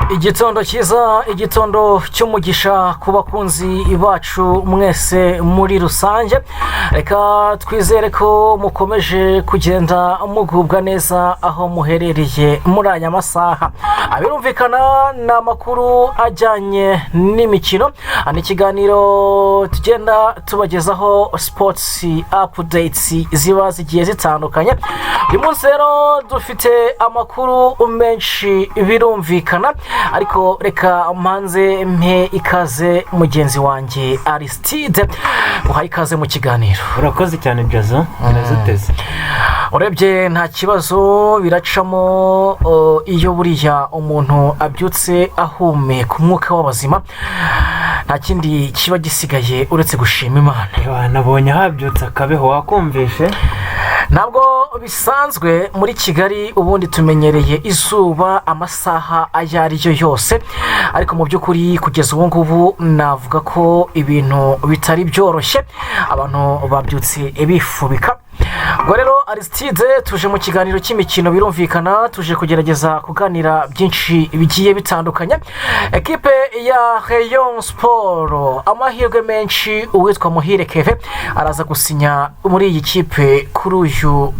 Igitondo cyiza, igitondo cy'umugisha ku bakunzi bacu mwese muri rusange. Reka twizere ko mukomeje kugenda mugubwa neza aho muherereye muri aya masaha. Birumvikana ni amakuru ajyanye n'imikino, ni ikiganiro tugenda tubagezaho sports updates ziba zigiye zitandukanye. Uyu munsi rero dufite amakuru menshi birumvikana, ariko reka mbanze mpe ikaze mugenzi wanjye Aristide, uhaye ikaze mu kiganiro. Urakoze cyane Jazo, uraziteze. Urebye nta kibazo biracamo. Iyo buriya umuntu abyutse ahumeka umwuka w'abazima, nta kindi kiba gisigaye uretse gushima Imana. Ewa, nabonye habyutse akabeho, wakumvishe? Ntabwo bisanzwe muri Kigali, ubundi tumenyereye izuba amasaha ayo ari yo yose, ariko mu by'ukuri kugeza ubu ngubu navuga ko ibintu bitari byoroshye, abantu babyutse bifubika. Ubwo rero Aristide, tuje mu kiganiro cy'imikino birumvikana, tuje kugerageza kuganira byinshi bigiye bitandukanye. Ekipe ya Rayon Sports, amahirwe menshi uwitwa Muhire Kevin araza gusinya muri iyi kipe kuri uyu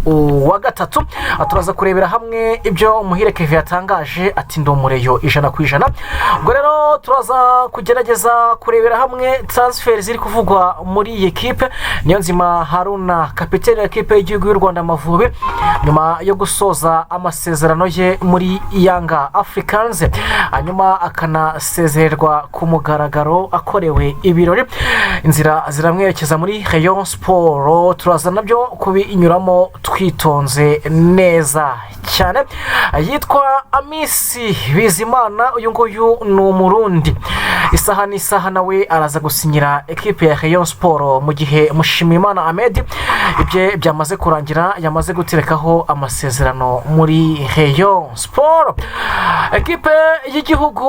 wa gatatu. Turaza kurebera hamwe ibyo Muhire Kevin yatangaje, ati: "Ndi umu-Rayon 100%." Ubwo rero turaza kugerageza kurebera hamwe transfer ziri kuvugwa muri iyi kipe. Niyonzima Haruna, kapitene wa ekipe y'igihugu y'u Rwanda Amavubi, nyuma yo gusoza amasezerano ye muri Yanga Africans, hanyuma akanasezererwa ku mugaragaro akorewe ibirori, inzira ziramwerekeza muri Rayon Sports. Turaza nabyo kubinyuramo twitonze neza cyane. Yitwa Amissi Bizimana, uyu nguyu ni Umurundi, isaha n'isaha nawe araza gusinyira ekipe ya Rayon Sports, mu gihe Mushimiyimana Ahmed ibye byamaze kurangira, yamaze guterekaho amasezerano muri Rayon Sports. Ekipe y'igihugu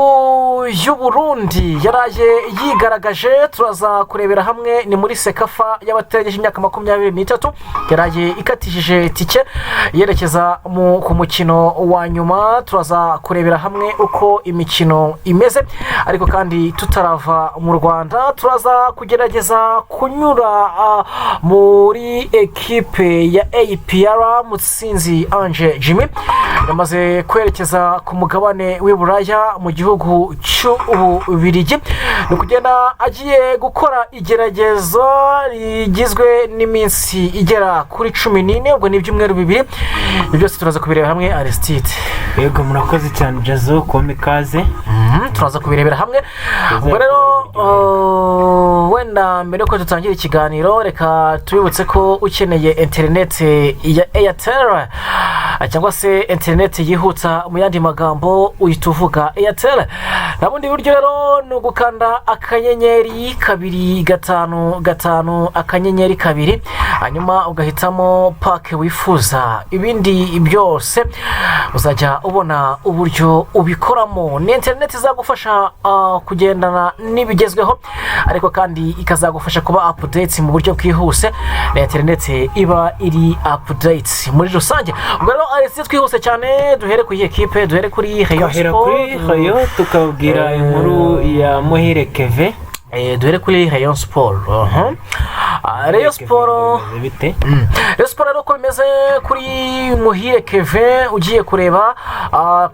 y'u Burundi yaraye yigaragaje, turaza kurebera hamwe, ni muri CECAFA y'abatarengeje imyaka 23, yaraye ikatishije tike yerekeza ku mukino wa nyuma. Turaza kurebera hamwe uko imikino imeze, ariko kandi tutarava mu Rwanda turaza kugerageza kunyura muri ekipe ya APR. Mutsinzi Ange Jimmy yamaze kwerekeza ku mugabane w'i Buraya mu gihugu cy'Ububirigi, ni ukugenda agiye gukora igeragezo rigizwe n'iminsi igera kuri 14, ubwo ni ibyumweru 2. Ibyo byose turaza kubirebera hamwe, Aristide. Yego, murakoze cyane Jazo kumpa ikaze. Turaza kubirebera hamwe. Ubwo rero wenda mbere yuko dutangira ikiganiro, reka tubibutse ko ukeneye interineti ya Airtel cyangwa se interineti yihuta mu yandi magambo, uhita uvuga Airtel. Nta bundi buryo rero, ni ugukanda *255*2, hanyuma ugahitamo pack wifuza, ibindi byose uzajya ubona uburyo ubikoramo. Ni interineti izagufasha kugendana n'ibigezweho, ariko kandi ikazagufasha kuba update mu buryo bwihuse. Ni interineti iba iri update muri rusange. Ubwo rero Alexis, twihuse cyane, duhere kuri iyi ekipe, duhere kuri Rayon Twahera kuri Sports. Rayon, tukabwira inkuru ya Muhire Kevin. Duhere kuri Rayon Sports. Rayon Sports Bimeze bite? Rayon Sports rero, uko bimeze kuri Muhire Kevin, ugiye kureba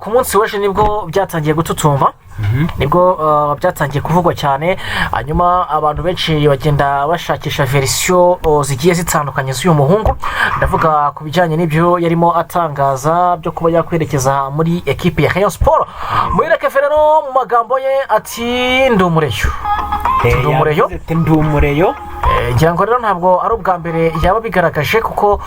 ku munsi w'ejo nibwo byatangiye gututumba, nibwo byatangiye kuvugwa cyane, hanyuma abantu benshi bagenda bashakisha version zigiye zitandukanye z'uyu muhungu. Ndavuga ku bijyanye n'ibyo yarimo atangaza byo kuba yakwerekeza muri ekipi ya Rayon Sports. Muhire Kevin rero mu magambo ye ati: "Ndi umu-Rayon." Ndi umu-Rayon. Yavuze ati: "Ndi umu-Rayon." Ngira ngo rero ntabwo ari ubwa mbere yaba bigaragaje, kuko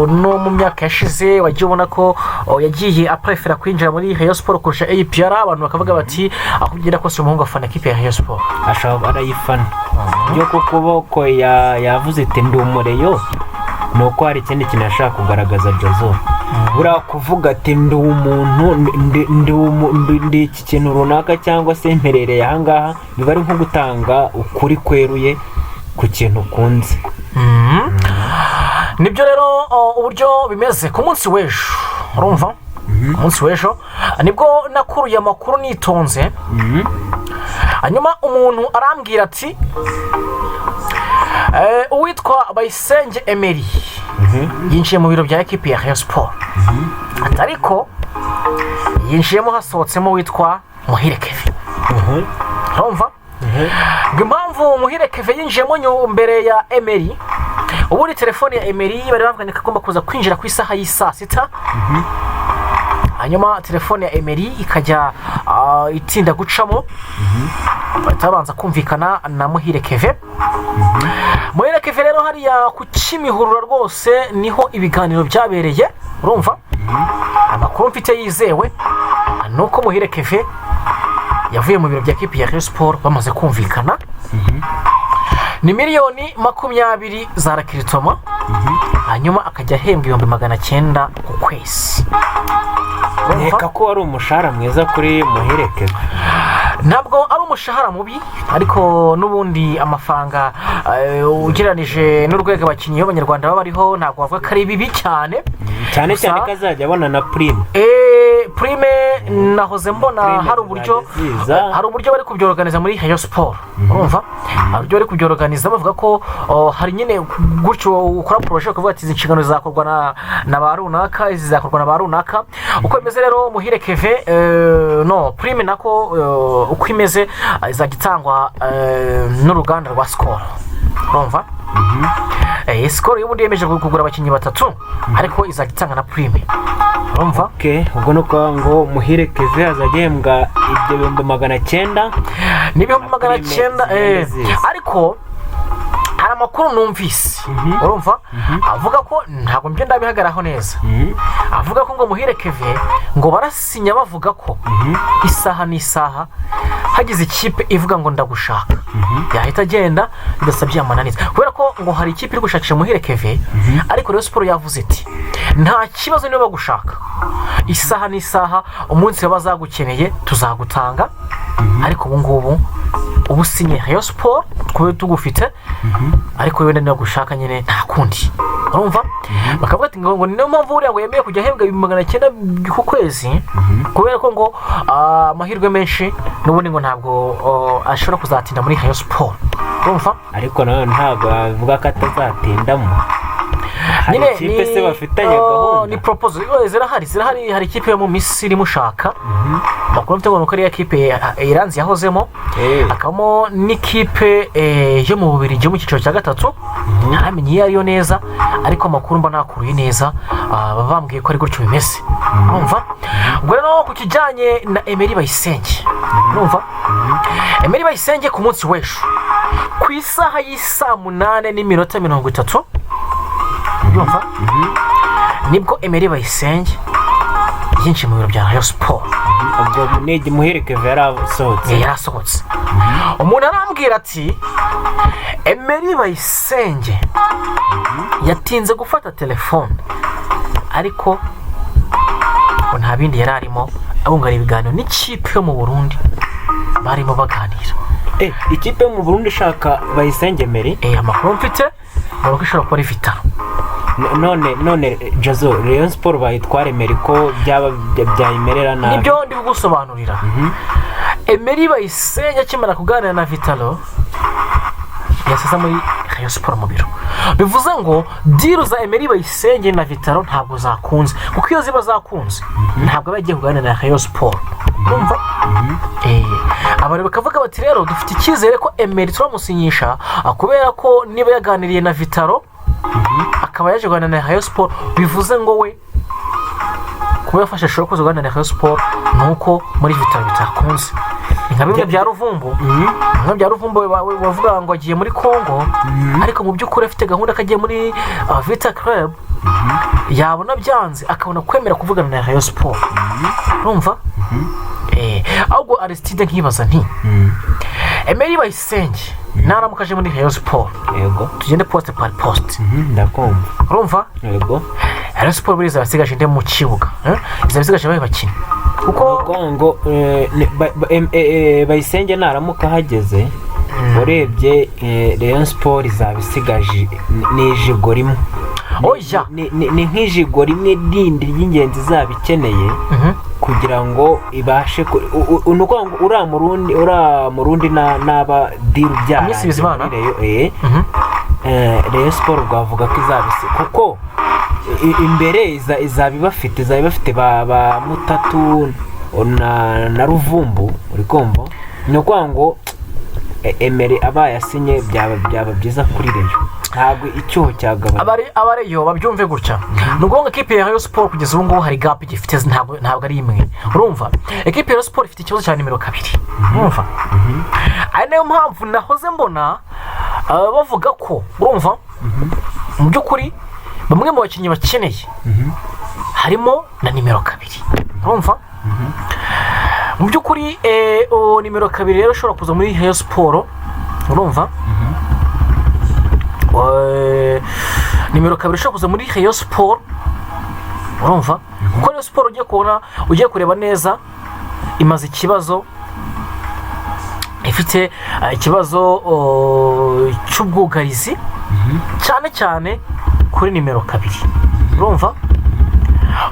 no mu myaka yashize wagiye ubona ko yagiye aprefera kwinjira muri Rayon Sports kurusha APR, abantu bakavuga bati: "Aho ugera kose umuhungu afana ekipe ya Rayon Sports." Ashobora arayifana byo ku kuboko. Yavuze ati: "Ndi umu-Rayon," ni uko hari ikindi kintu yashaka kugaragaza Jozo. Buriya kuvuga ati: "Ndi umuntu, ndi iki kintu runaka," cyangwa se "mperereye ahangaha," biba ari nko gutanga ukuri kweruye ku kintu ukunze. Nibyo rero, uburyo bimeze ku munsi w'ejo, urumva. Ku munsi w'ejo nibwo nakuruye amakuru nitonze. Hanyuma umuntu arambwira ati uwitwa Bayisenge Emery yinjiye mu biro bya ekipi ya Rayon Sports. Ati ariko yinjiyemo hasohotsemo uwitwa Muhire Kevin. Urumva ngo impamvu Muhire Kevin yinjiyemo mbere ya Emery, ubundi telefone ya Emery bari bavuganye ko agomba kuza kwinjira ku isaha y'i saa sita, hanyuma telefone ya Emery ikajya itinda gucamo, bahita babanza kumvikana na Muhire Kevin. Muhire Kevin rero hariya ku Kimihurura rwose niho ibiganiro byabereye. Urumva, amakuru mfite yizewe ni uko Muhire Kevin yavuye mu biro bya kipe ya Rayon Sports bamaze kumvikana. Ni miliyoni 20 za recrutement, hanyuma akajya ahembwa 900,000 ku kwezi. Urumva? Nkeka ko wari umushahara mwiza kuri Muhire Kevin. Ntabwo ari umushahara mubi, ariko n'ubundi amafaranga ugereranije n'urwego abakinnyi b'abanyarwanda baba bariho, ntabwo bavuga ko ari bibi cyane. Cyane Gusa- cyane ko azajya abona na prime. Prime nahoze mbona Prime hari uburyo zizajya ziza. Hari uburyo bari kubyoroganiza muri Rayon Sports. Urumva, hari uburyo bari kubyoroganiza, bavuga ko oh, hari nyine gutyo ukora projet ukavuga ati izi nshingano zizakorwa na ba runaka, izi zizakorwa na ba runaka. Uko bimeze rero, Muhire Kevin no prime nako uko imeze izajya itangwa n'uruganda rwa Skol. Urumva, Skol y'ubundi yemeje kugura abakinnyi batatu, ariko izajya itanga na prime. Urumva? Okay, ubwo ni ukuvuga ngo Muhire Kevin azajya ahembwa ibyo 900,000. Ni 900,000. Prime zigenda ziza. Ariko hari amakuru numvise, urumva, avuga ko, ntabwo mbyo ndabihagaraho neza, avuga ko ngo Muhire Kevin ngo barasinya bavuga ko isaha n'isaha hagize ikipe ivuga ngo ndagushaka, yahita agenda bidasabye amananiza, kubera ko ngo hari ikipe iri gushakisha Muhire Kevin. Ariko rero Sports yavuze iti nta kibazo, niba bagushaka isaha n'isaha, umunsi baba bazagukeneye tuzagutanga, ariko ubu ngubu ubu usinye Rayon Sports twebe tugufite, ariko wenda niba gushaka nyine nta kundi. Urumva, bakavuga ati ngo niyo mpamvu buriya ngo yemeye kujya ahembwa 900,000 ku kwezi, kubera ko ngo amahirwe menshi n'ubundi ngo ntabwo ashobora kuzatinda muri Rayon Sports. Urumva? Ariko nawe ntabwo bavuga ko atazatindamo. Hari Nyine ikipe se bafitanye gahunda? Ni proposal zirahari. Hari ikipe yo mu Misiri imushaka. Amakuru mfite ngo ni uko ariyo kipe Iranzi yahozemo. Hakabamo n'ikipe yo mu Bubiligi yo mu cyiciro cya gatatu, ntaramenya iyo ariyo neza, ariko amakuru mba nakuruye neza baba bambwiye ko ari gutyo bimeze. Urumva, ubwo rero ku kijyanye na Emery Bayisenge, urumva, Emery Bayisenge ku munsi w'ejo ku isaha y'isaa 8:30, urumva, nibwo Emery Bayisenge yinjiye mu biro bya Rayon Sports. Ubwo ni Muhire Kevin yari asohotse? Yari asohotse. Umuntu arambwira ati Emery Bayisenge yatinze gufata telefone, ariko ngo nta bindi yari arimo, abungana ibiganiro n'ikipe yo mu Burundi barimo baganira. Ikipe yo mu Burundi ishaka Bayisenge Emery? Amakuru mfite ngo ko ishobora kuba ari Vital'O. None Jazo, Rayon Sports bayitwara Emery ko byaba byayimerera nabi? Nibyo ndi kugusobanurira. Emery Bayisenge akimara kuganira na Vital'O yasize muri Rayon Sports mu biro, bivuze ngo deal za Emery Bayisenge na Vital'O ntabwo zakunze, kuko iyo ziba zakunze ntabwo aba yagiye kuganira na Rayon Sports. Urumva? Abantu bakavuga bati rero dufite icyizere ko Emery turamusinyisha, kubera ko niba yaganiriye na Vital'O akaba yaje kuganira na Rayon Sports, bivuze ngo we kuba yafashe ashobora kuza kuganira na Rayon Sports ni uko muri Vital'O bitakunze. Ni nka bimwe bya Ruvumbu, bimwe bya Ruvumbu bavuga ngo agiye muri Congo, ariko mu by'ukuri afite gahunda ko agiye muri Vita Club, yabona byanze akabona kwemera kuvugana na Rayon Sports. Urumva? Ahubwo Aristide, nkibaza nti Emery Bayisenge naramuka aje muri Rayon Sports, tugende poste par poste. Ndakumva. Urumva? Yego. Rayon Sports buriya izaba isigaje nde mu kibuga? Izaba isigaje abahe bakinnyi? Kuko Kuko ngo Bayisenge naramuka ahageze, urebye Rayon Sports izaba isigaje n'ijigo rimwe. Oya. Ni nk'ijigo rimwe rindi ry'ingenzi izaba ikeneye kugira ngo ibashe ni ukuvuga ngo uriya Murundi naba deal Miss Bizimana? byarangiye muri Rayon, Rayon Sport rwavuga ko izaba isi kuko imbere izaba ibafite ba Mutatu na Ruvumbu, uri kumva? Ni ukuvuga ngo Emery abaye asinye byaba byiza kuri Rayon, ntabwo icyuho cyagabanya. Abareyo babyumve gutya, ni ukuvuga ngo ekipe ya Rayon Sport kugeza ubu ngubu hari gap igifite, ntabwo ari imwe. Urumva, ekipe ya Rayon Sport ifite ikibazo cya nimero 2, urumva? Ari nayo mpamvu nahoze mbona bavuga ko, urumva, mu by'ukuri bamwe mu bakinnyi bakeneye harimo na nimero 2. Urumva, mu by'ukuri uwo nimero 2 rero ushobora kuza muri Rayon Sport, urumva, nimero 2 ushobora kuza muri Rayon Sport, urumva, kuko Rayon Sport ugiye kubona, ugiye kureba neza, imaze ikibazo ifite ikibazo cy'ubwugarizi cyane cyane kuri nimero 2. Urumva,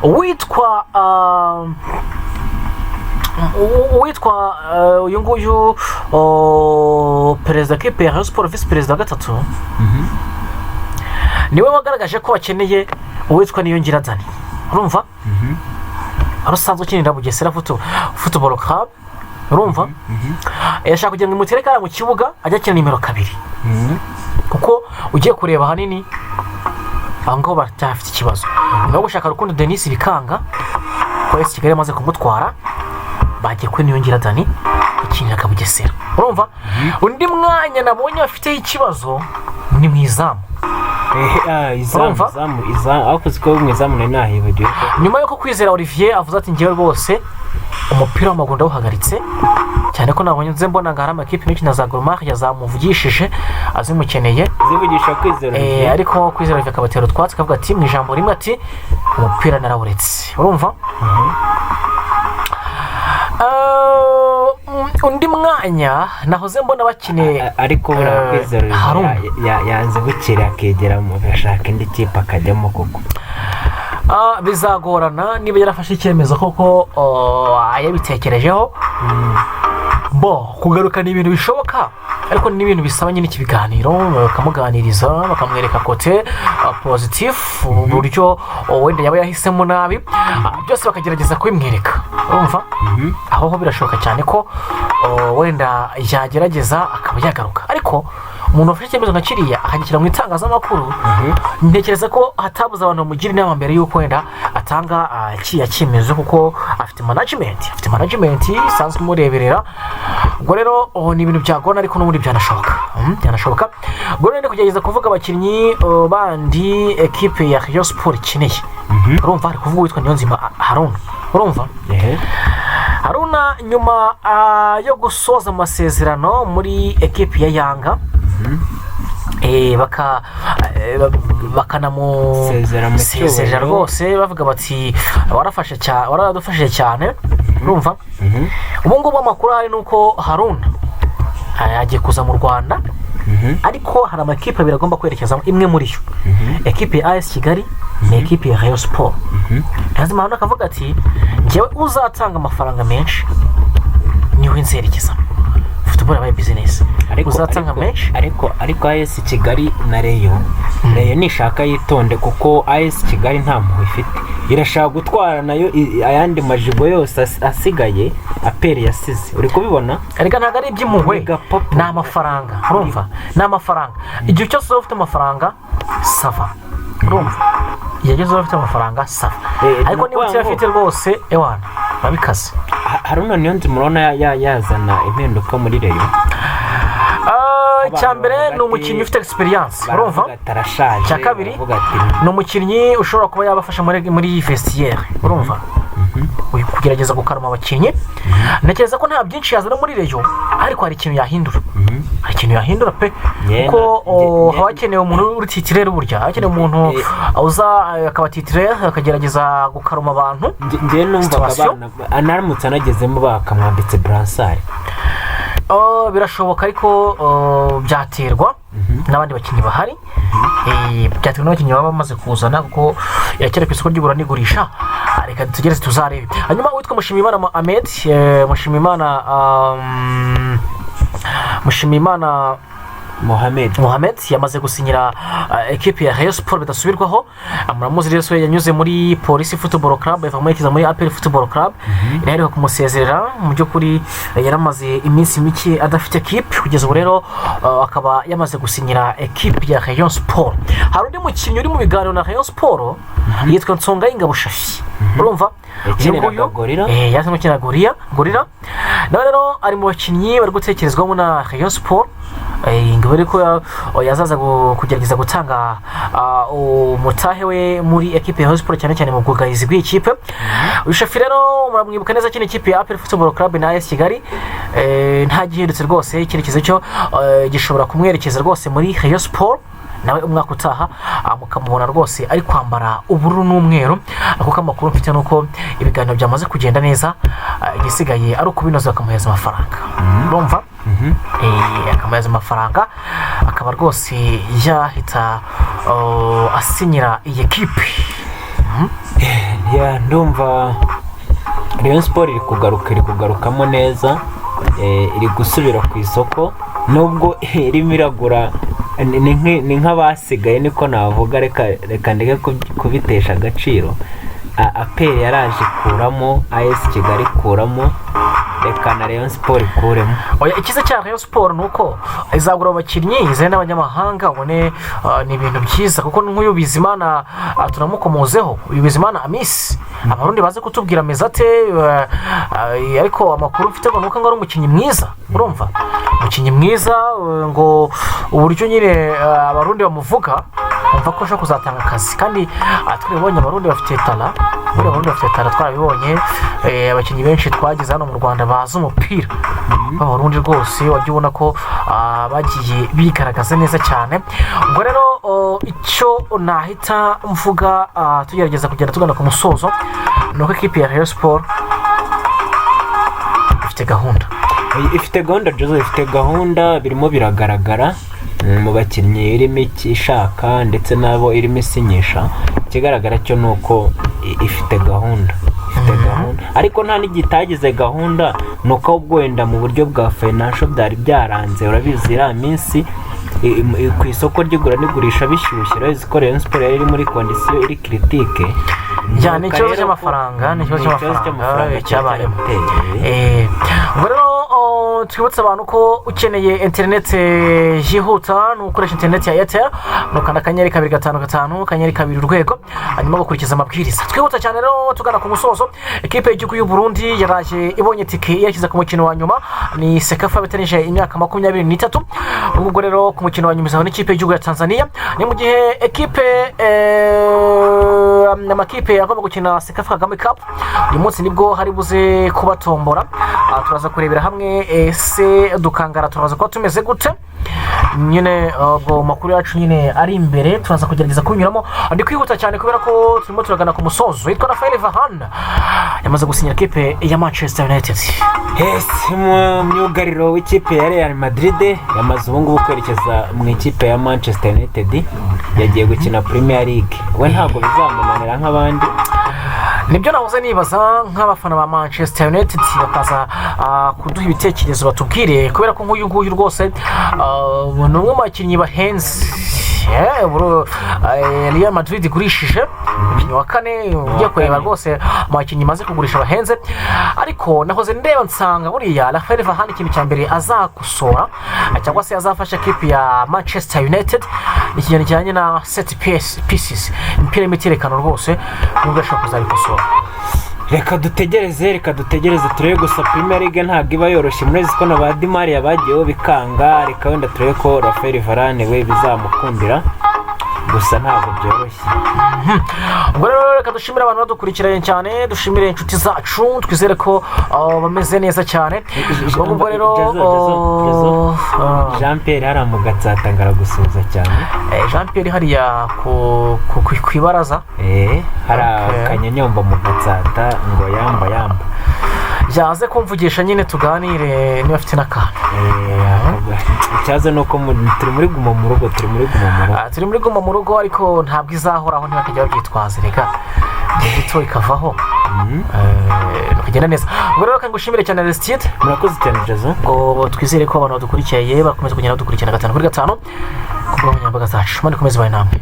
uwitwa uyu nguyu perezida kipe ya Rayon Sport, visi perezida wa gatatu, niwe wagaragaje ko bakeneye uwitwa Niyongira Dani, urumva, wari usanzwe ukinira Bugesera Football Club. Urumva, yashaka kugira ngo imutereke hariya mu kibuga ajye akina nimero 2, kuko ugiye kureba ahanini aho ngaho baracyafite ikibazo. Nyuma yo gushaka Rukundo Denis bikanga ko AS Kigali yamaze kumutwara, bagiye kuri Niyongira Dani ukinira Bugesera. Urumva, undi mwanya nabonye bafiteho ikibazo ni mu izamu. Izamu. Urumva? Izamu, ariko uziko mu izamu nari nahibagiwe ko Nyuma y'uko Kwizera Olivier avuze ati: "Ngewe rwose umupira w'amaguru ndawuhagaritse," cyane ko nabonye nze mbona ngo hari amakipe menshi na za Gor Mahia yazamuvugishije azimukeneye. Zivugisha Kwizera Olivier. Ariko Kwizera Olivier akabatera utwatsi, akavuga ati mu ijambo rimwe ati: "Umupira narawuretse." Urumva, undi mwanya nahoze mbona bakeneye Ariko buriya Kwizera Olivier Haruna. Yanze bukira akegera mu gashaka indi kipe akajyamo koko. Bizagorana niba yarafashe icyemezo koko, yabitekerejeho. Bo kugaruka ni ibintu bishoboka, ariko ni ibintu bisaba nyine iki biganiro, bakamuganiriza, bakamwereka côté positif, uburyo wenda yaba yahisemo nabi, byose bakagerageza kubimwereka. Urumva, aho ho birashoboka cyane ko wenda yagerageza akaba yagaruka. Ariko umuntu wafashe icyemezo nka kiriya akagishyira mu itangazamakuru, ntekereza ko hatabuze abantu bamugira inama mbere y'uko wenda atanga kiriya cyemezo, kuko afite management isanzwe imureberera. Ubwo rero ni ibintu byagorana, ariko n'ubundi byanashoboka. Byanashoboka. Ubwo rero ndi kugerageza kuvuga abakinnyi bandi ekipe ya Rayon Sport ikeneye. Urumva, hari kuvuga uwitwa Niyonzima Haruna. Urumva, Haruna nyuma yo gusoza amasezerano muri ekipe ya Yanga, Sezera mu bakanamusezerera cyubahiro. rwose, bavuga bati: "Warafashe cyane, waradufashije cyane." Urumva, ubu ngubu amakuru ahari ni uko Haruna agiye kuza mu Rwanda, ariko hari amakipe abiri agomba kwerekezamo. Imwe muri yo, ekipe ya AS Kigali ni ekipe ya Rayon Sport. Niyonzima Haruna akavuga ati: "Ngewe uzatanga amafaranga menshi niwe nzerekezamo." Football yabaye business. Ariko Uzatanga menshi. Ariko AS Kigali na Rayon nishaka yitonde, kuko AS Kigali nta mpuhwe ifite, irashaka gutwara nayo ayandi majigo yose asigaye APR yasize, uri kubibona? Ariko ntabwo ari iby'impuhwe. Ni gapapu. Ni amafaranga. Urumva, ni amafaranga. Igihe cyose uzaba ufite amafaranga, ça va. Urumva, igihe cyose uzaba ufite amafaranga, ça va. Ariko Ni niba ukuvuga ngo- utayafite rwose, ewana, urabikaze. Haruna Niyonzima murabona yazana impinduka muri Rayon? Icya mbere, bavuga ni ati- umukinnyi ufite experience, urumva. Baravuga ati arashaje. Icya kabiri, Baravuga ati ni umukinnyi ushobora kuba yabafasha muri vestiaire. Urumva, uri kugerageza gukaruma abakinnyi. Ntekereza ko nta byinshi yazana muri Rayon, ariko hari ikintu yahindura, hari ikintu yahindura pe, kuko haba hakenewe umuntu uri titulaire. Burya haba hakenewe umuntu uza akaba titulaire, akagerageza gukaruma abantu. Njye numvaga Situation. abana anaramutse anagezemo bakamwambitse brassard. Oh, birashoboka, ariko oh, byaterwa n'abandi bakinnyi bahari. Byaterwa n'abakinnyi baba bamaze kuzana, kuko iracyari ku isoko ry'igura n'igurisha. Reka dutegereze tuzarebe. Hanyuma uwitwa Mushimiyimana Ahmed, Mushimiyimana Mohamed. Mohamed yamaze gusinyira ekipi ya Rayon Sport bidasubirwaho. Muramuzi rero, so yanyuze muri Police Football Club, yava yerekeza muri APR Football Club, inaheruka kumusezerera. Mu by'ukuri yaramaze iminsi mike adafite ekipi. Kugeza ubu rero akaba yamaze gusinyira ekipi ya Rayon Sport. Hari undi mukinnyi uri mu biganiro na Rayon Sport yitwa Nsongayingabo Shafi, urumva? Yakiniraga Uyu nguyu, Gorilla. Yaje gukina Gorilla. Nawe rero ari mu bakinnyi bari gutekerezwaho na Rayon Sport. Ngo bari ko yazaza kugerageza gutanga umutahe we muri ekipe ya Rayon Sport, cyane cyane mu bwugarizi bw'iyi kipe. Uyu Shafi rero muramwibuka neza akina ikipe ya APR Football Club na AS Kigali. Nta gihindutse rwose, icyerekezo cyo gishobora kumwerekeza rwose muri Rayon Sport. Nawe umwaka utaha mukamubona rwose ari kwambara ubururu n'umweru, kuko amakuru mfite ni uko ibiganiro byamaze kugenda neza, igisigaye ari ukubinoza bakamuhereza amafaranga, urumva? Akamuhereza amafaranga, akaba rwose yahita asinyira iyi ekipe. Ya, ndumva Rayon Sport iri kugaruka, iri kugarukamo neza, iri gusubira ku isoko nubwo irimo iragura ni nk'abasigaye, niko navuga. Reka ndeke kubitesha agaciro. APR yaraje ikuramo, AS Kigali ikuramo, reka na Rayon Sport ikuremo. Oya, icyiza cya Rayon Sport ni uko izagura abakinnyi, izane n'abanyamahanga, ubone ni ibintu byiza, kuko nk'uyu Bizimana turamukomozeho. Uyu Bizimana Amisi, Abarundi baze kutubwira ameze ate, ariko amakuru mfite ngo ni uko ngo ari umukinnyi mwiza, urumva? Umukinnyi mwiza, ngo uburyo nyine Abarundi bamuvuga, umva ko ashobora kuzatanga akazi. Kandi twabibonye, Abarundi bafite talent, buriya Abarundi bafite talent, twarabibonye. Abakinnyi benshi twagize hano mu Rwanda bazi umupira b'Abarundi rwose, wajya ubona ko bagiye bigaragaza neza cyane. Ubwo rero icyo nahita mvuga, tugerageza kugenda tugana ku musozo, ni uko ekipi ya Rayon Sport ifite gahunda. Ifite gahunda, Jose, ifite gahunda, birimo biragaragara mu bakinnyi irimo ishaka ndetse n'abo irimo isinyisha. Ikigaragara cyo ni uko ifite gahunda, ifite gahunda, ariko nta n'igitagize gahunda, ni uko ahubwo wenda mu buryo bwa financial byari byaranze. Urabizi, iriya minsi ku isoko ry'igura n'igurisha bishyushye, urabizi ko Rayon Sport yari iri muri condition iri critique. Ya, ni ikibazo Rero ko- cy'amafaranga, ni ikibazo Ni ikibazo cy'amafaranga cy'amafaranga cyabayemo. cyarateye. Ubwo rero twibutse abantu ko ukeneye interineti yihuta ni ukoresha interineti ya Airtel, ni ukanda *255*2#, hanyuma ugakurikiza amabwiriza. Twihuta cyane rero tugana ku musozo, ekipe y'igihugu y'u Burundi yaraje ibonye tike yerekeza ku mukino wa nyuma, ni CECAFA bitarengeje imyaka 23. Ubwo rero ku mukino wa nyuma izaba n'ikipe y'igihugu ya Tanzania. Ni mu gihe ekipe amakipe agomba gukina CECAFA Kagame Cup uyu munsi nibwo hari buze kubatombora. Turaza kurebera hamwe ese dukangara turaza kuba tumeze gute nyine. Ubwo makuru yacu nyine ari imbere, turaza kugerageza kubinyuramo. Ndi kwihuta cyane kubera ko turimo turagana ku musozo. Yitwa Rafael Varane yamaze gusinyira ekipe ya Manchester United. Yes, mu myugariro w'ikipe ya Real Madrid yamaze ubu ngubu kwerekeza mu ikipe ya Manchester United, yagiye gukina Premier League. We ntabwo bizamunanira nk'abandi. Nibyo nahoze nibaza, nk'abafana ba Manchester United bakaza kuduha ibitekerezo batubwire, kubera ko nk'uyu nguyu rwose ni umwe mu bakinnyi bahenze. Real Madrid igurishije, umukinnyi wa kane ugiye kureba rwose mu bakinnyi imaze kugurisha bahenze. Ariko nahoze ndeba nsanga buriya Rafael Varane ikintu cya mbere azakosora cyangwa se azafasha ekipi ya Manchester United ni ikintu kijyanye na set pieces, imipira y'imiterekano rwose, nubwo ashobora kuzabikosora. Reka dutegereze, reka dutegereze turebe. Gusa Premier League ntabwo iba yoroshye, murazi ko na ba Di Maria bagiyeho bikanga. Reka wenda turebe ko Rafael Varane we bizamukundira, gusa ntabwo byoroshye. Ubwo rero reka dushimire abantu badukurikiranye cyane, dushimire inshuti zacu, twizere ko bameze neza cyane. Ubwo ngubwo rero Jazo, Jazo, Jazo. Jean Pierre hariya mu Gatsata ngo aragusuhuza cyane. Jean Pierre hariya ku ibaraza. Hari Okay. akanyonyomba mu Gatsata ngo yamba yamba. Byaze kumvugisha nyine, tuganire niba afite n'akantu. Icyaza ni uko turi muri guma mu rugo, turi muri guma mu rugo. Ah, turi muri guma mu rugo, ariko ntabwo izahoraho, ntibakajya babyitwaza. Reka igihe gito ikavaho. Bikagenda neza. Ubwo rero reka ngushimire cyane, Aristide. Murakoze cyane, Jazo. Ngo twizere ko abantu badukurikiye bakomeza kugenda badukurikirana gatanu kuri gatanu ku mbuga nkoranyambaga zacu. Imana ikomeze ibahe namwe.